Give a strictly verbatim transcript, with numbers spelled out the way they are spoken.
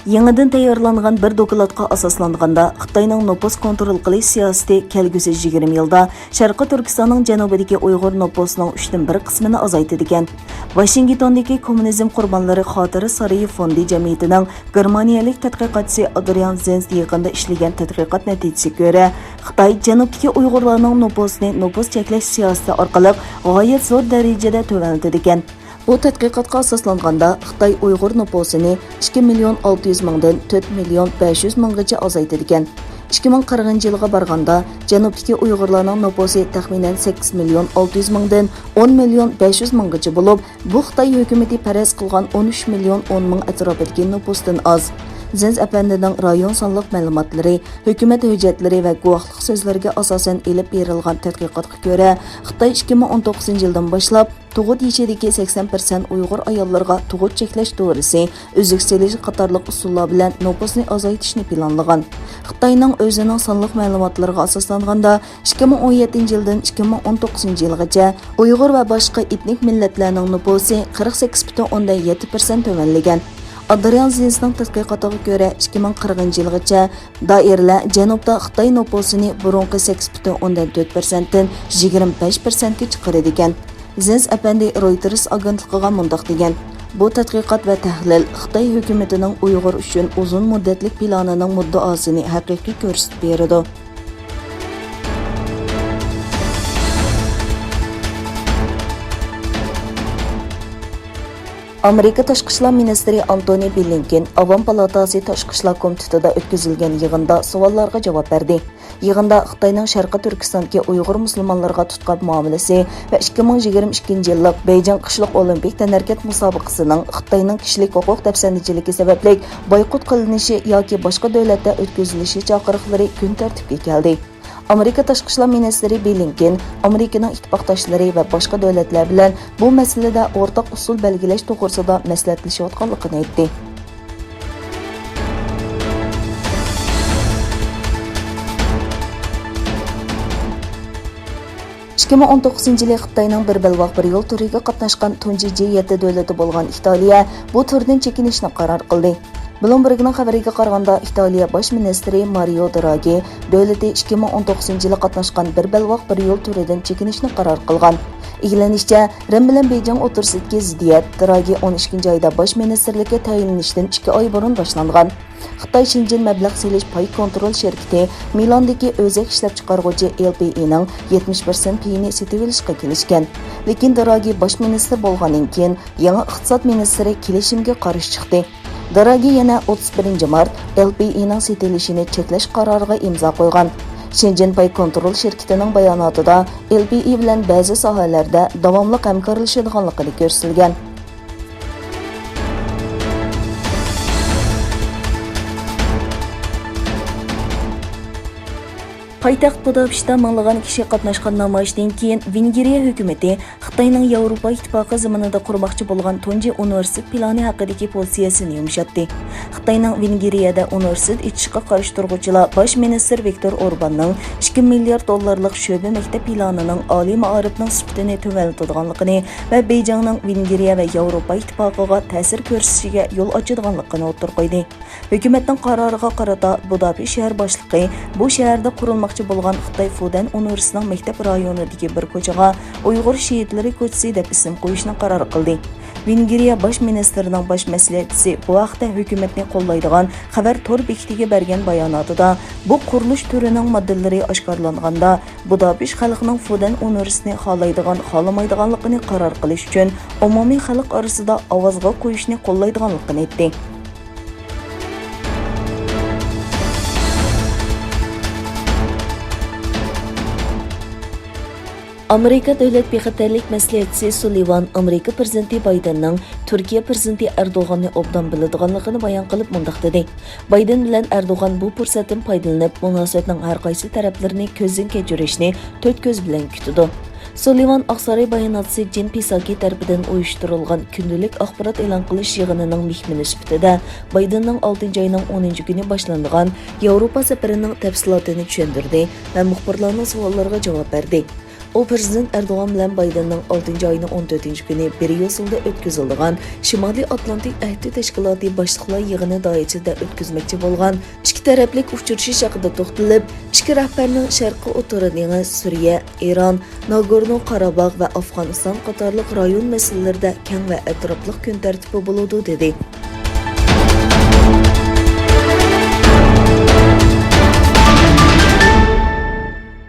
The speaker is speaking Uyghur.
يېڭىدىن تەييارلانغان بىر دوكلاتقا ئاساسلانغاندا، خىتاينىڭ نوپۇس كونترول قىلىش سىياسىتى كەلگۈسى يىگىرمە يىلدا شەرقىي تۈركىستاننىڭ جەنۇبىدىكى ئۇيغۇر نوپۇسىنىڭ ئۈچتىن بىر قىسمىنى ئازايتىدىكەن. ۋاشىنگتوندىكى كوممۇنىزم قۇربانلىرى خاتىرە سارىيى فوندى جەمئىيىتىنىڭ گېرمانىيەلىك تەتقىقاتچىسى ئادرىيان زېنز يېقىندا ئىشلىگەن تەتقىقات نەتىجىسىگە كۆرە، خىتاي جەنۇبتىكى ئۇيغۇرلارنىڭ نوپۇسىنى نوپۇس چەكلەش سىياسىتى ئارقىلىق غايەت زور دەرىجىدە تۆۋەنلىتىدىكەن. بۇ تەتقىقاتقا ئاساسلانغاندا، خىتاي ئۇيغۇر نوپۇسىنى ئىككى مىليون ئالتە يۈز مىڭدىن تۆت مىليون بەش يۈز مىڭغىچە ئازايتىدىكەن. ئىككى مىڭ قىرىقىنچى يىلغا بارغاندا، جەنۇبتىكى ئۇيغۇرلارنىڭ نوپۇسى تەخمىنەن سەككىز مىليون ئالتە يۈز مىڭدىن ئون مىليون بەش يۈز مىڭغىچە بولۇپ، بۇ خىتاي ھۆكۈمىتى پەرەز قىلغان ئون ئۈچ مىليون ئون مىڭ ئەتراپىدىكى نوپۇستىن ئاز. زېنز ئەپەندىنىڭ رايون سانلىق مەلۇماتلىرى، ھۆكۈمەت ھۆججەتلىرى ۋە گۇۋاھلىق سۆزلىرىگە ئاساسەن ئېلىپ بېرىلغان تەتقىقاتقا كۆرە، خىتاي ئىككى مىڭ ئون توققۇزىنچى يىلدىن باشلاپ، تۇغۇت يېشىدىكى سەكسەن پىرسەنت ئۇيغۇر ئاياللىرىغا تۇغۇت چەكلەش دورىسى، ئۈزۈك سېلىش قاتارلىق ئۇسۇللار بىلەن نوپۇسنى ئازايتىشنى پىلانلىغان. خىتاينىڭ ئۆزىنىڭ سانلىق مەلۇماتلىرىغا ئاساسلانغاندا، ئىككى مىڭ ئون يەتتىنچى يىلدىن ئىككى مىڭ ئون توققۇزىنچى يىلغىچە ئۇيغۇر ۋە باشقا ئېتنىك مىللەتلەرنىڭ نوپۇسى قىرىق سەككىز پۈتۈن ئوندىن يەتتە پىرسەنت تۆۋەنلىگەن. ئادرىيان زېنسنىڭ تەتقىقاتىغا كۆرە، ئىككى مىڭ قىرىقىنچى يىلغىچە دائىرىلەر جەنۇبتا خىتاي نوپۇسىنى بۇرۇنقى سەككىز پۈتۈن ئوندىن تۆت پىرسەنتتىن يىگىرمە بەش پىرسەنتكە چىقىرىدىكەن. زېنس ئەپەندى رويتېرس ئاگېنتلىقىغا مۇنداق دېگەن: «بۇ تەتقىقات ۋە تەھلىل خىتاي ھۆكۈمىتىنىڭ ئۇيغۇر ئۈچۈن ئۇزۇن مۇددەتلىك پىلانىنىڭ مۇددىئاسىنى ھەقىقىي كۆرسىتىپ بېرىدۇ.» ئامېرىكا تاشقى ئىشلار مىنىستىرى ئانتونى بلىنكېن ئاۋام پالاتاسى تاشقى ئىشلار كومىتېتىدا ئۆتكۈزۈلگەن يىغىندا سوئاللارغا جاۋاب بەردى. يىغىندا خىتاينىڭ شەرقىي تۈركىستاندىكى ئۇيغۇر مۇسۇلمانلىرىغا تۇتقان مۇئامىلىسى ۋە ئىككى مىڭ يىگىرمە ئىككىنچى يىللىق بېيجىڭ قىشلىق ئولىمپىك تەنھەرىكەت مۇسابىقىسىنىڭ خىتاينىڭ كىشىلىك ھوقۇق دەپسەندىچىلىكى سەۋەبلىك بايقۇت قىلىنىشى ياكى باشقا دۆلەتتە ئۆتكۈزۈلۈشى چاقىرىقلىرى كۈن تەرتىپكە كەلدى. ئامېرىكا تاشقى ئىشلار مىنىستىرى بلىنكېن ئامېرىكىنىڭ ئىتتىپاقداشلىرى ۋە باشقا دۆلەتلەر بىلەن بۇ مەسىلىدە ئورتاق ئۇسۇل بەلگىلەش توغرىسىدا مەسلىھەتلىشىۋاتقانلىقىنى ئېيتتى. ئىككى مىڭ ئون توققۇزىنچى يىلى خىتاينىڭ بىر بەلباغ بىر يول تۈرىگە قاتناشقان تۇنجى جى يەتتە دۆلىتى بولغان ئىتالىيە بۇ تۈردىن چېكىنىشنى قارار قىلدى. بلومبېرگنىڭ خەۋىرىگە قارىغاندا، ئىتالىيە باش مىنىستىرى مارىيو دراگى دۆلىتى ئىككى مىڭ ئون توققۇزىنچى يىلى قاتناشقان بىر بەلباغ بىر يول تۈرىدىن چېكىنىشنى قارار قىلغان. ئىگىلىنىشىچە، رىم بىلەن بېيجىڭ ئوتتۇرىسىدىكى زىددىيەت دراگى ئون ئىككىنچى ئايدا باش مىنىستىرلىككە تەيىنلىنىشتىن ئىككى ئاي بۇرۇن باشلانغان. خىتاي شېنجېن مەبلەغ سېلىش پاي كونترول شىركىتى مىلاندىكى ئۆزەك ئىشلەپچىقارغۇچى ئېل پى ئىنىڭ يەتمىش پىرسەنت پېيىنى سېتىۋېلىشقا كېلىشكەن. لېكىن دراگى باش مىنىستىر بولغاندىن كېيىن، يېڭى ئىقتىساد مىنىستىرى كېلىشىمگە قارشى چىقتى. دراگى يەنە ئوتتۇز بىرىنچى مارت ئېل پى ئىنىڭ سېتىلىشىنى چەكلەش قارارىغا ئىمزا قويغان. شېنجېن پاي كونترول شىركىتىنىڭ باياناتىدا ئېل پى ئى بىلەن بەزى ساھەلەردە داۋاملىق ھەمكارلىشىدىغانلىقىنى كۆرسىتىلگەن. پايتەخت بۇداپېشتتا مىڭلىغان كىشى قاتناشقان نامايىشتىن كېيىن، ۋېنگىرىيە ھۆكۈمىتى خىتاينىڭ ياۋروپا ئىتتىپاقى زېمىنىدا قۇرماقچى بولغان تۇنجى ئۇنىۋېرسىتېت پىلانى ھەققىدىكى پوزىتسىيەسىنى يۇمشاتتى. خىتاينىڭ ۋېنگىرىيەدە ئۇنىۋېرسىتېت ئېچىشقا قارشى تۇرغۇچىلار باش مىنىستىر ۋىكتور ئورباننىڭ ئىككى مىليارد دوللارلىق شۆبە مەكتەپ پىلانىنىڭ ئالىي مائارىپنىڭ سۈپىتىنى تۆۋەنلىتىدىغانلىقىنى ۋە بېيجىڭنىڭ ۋېنگىرىيە ۋە ياۋروپا ئىتتىپاقىغا تەسىر كۆرسىتىشىگە يول ئاچىدىغانلىقىنى ئوتتۇرىغا قويدى. ھۆكۈمەتنىڭ قارارىغا قارىتا، بۇداپېشت شەھەر باشلىقى بۇ شەھەردە قۇرۇلماقچى بولغان خىتاي فۇدەن ئۇنىۋېرسىتېتىنىڭ مەكتەپ رايونىدىكى بىر كوچىغا ئۇيغۇر شېھىتلىرى كوچىسى دەپ ئىسىم قويۇشنى قارار قىلدى. ۋېنگىرىيە باش مىنىستىرىنىڭ باش مەسلىھەتچىسى بۇ ھەقتە ھۆكۈمەتنى قوللايدىغان خەۋەر تور بېكىتىگە بەرگەن باياناتىدا، بۇ قۇرۇلۇش تۈرىنىڭ ماددىلىرى ئاشكارىلانغاندا، بۇداپېشت خەلقىنىڭ فۇدەن ئۇنىۋېرسىتېتىنى خالايدىغان، خالىمايدىغانلىقىنى قارار قىلىش ئۈچۈن ئومۇمىي خەلق ئارىسىدا ئاۋازغا قويۇشنى قوللايدىغانلىقىنى ئېيتتى. ئامېرىكا دۆلەت بىخەتەرلىك مەسلىھەتچىسى سۇللىۋان ئامېرىكا پىرېزىدېنتى بايدېننىڭ تۈركىيە پىرېزىدېنتى ئەردوغاننى ئوبدان بىلىدىغانلىقىنى بايان قىلىپ مۇنداق دېدى: «بايدېن بىلەن ئەردوغان بۇ پۇرسەتتىن پايدىلىنىپ، مۇناسىۋەتنىڭ ھەر قايسى تەرەپلىرىنى كۆزدىن كەچۈرۈشنى تۆت كۆز بىلەن كۈتىدۇ.» سۇللىۋان ئاقساراي باياناتچىسى جېن پىساكى تەرىپىدىن ئۇيۇشتۇرۇلغان كۈندىلىك ئاخبارات ئېلان قىلىش يىغىنىنىڭ مېھمىنى سۈپىتىدە بايدېننىڭ ئالتىنچى ئاينىڭ ئونىنچى كۈنى باشلىنىدىغان ياۋروپا سەپىرىنىڭ تەپسىلاتىنى چۈشەندۈردى ۋە مۇخبىرلارنىڭ سوئاللىرىغا جاۋاب بەردى. ئۇ پىرېزىدېنت ئەردوغان بىلەن بايدېننىڭ ئالتىنچى ئاينىڭ ئون تۆتىنچى كۈنى بريۇسسېلدا ئۆتكۈزۈلىدىغان شىمالىي ئاتلانتىك ئەھدى تەشكىلاتى باشلىقلار يىغىنى دائىرىسىدە ئۆتكۈزمەكچى بولغان ئىككى تەرەپلىك ئۇچرىشىش ھەققىدە توختىلىپ، ئىككى رەھبەرنىڭ شەرقىي ئوتتۇرا دېڭىز، سۈرىيە، ئىران، ناگورنو قاراباغ ۋە ئافغانىستان قاتارلىق رايون مەسىلىلىرىدە كەڭ ۋە ئەتراپلىق كۈن تەرتىپى بولىدۇ، دېدى.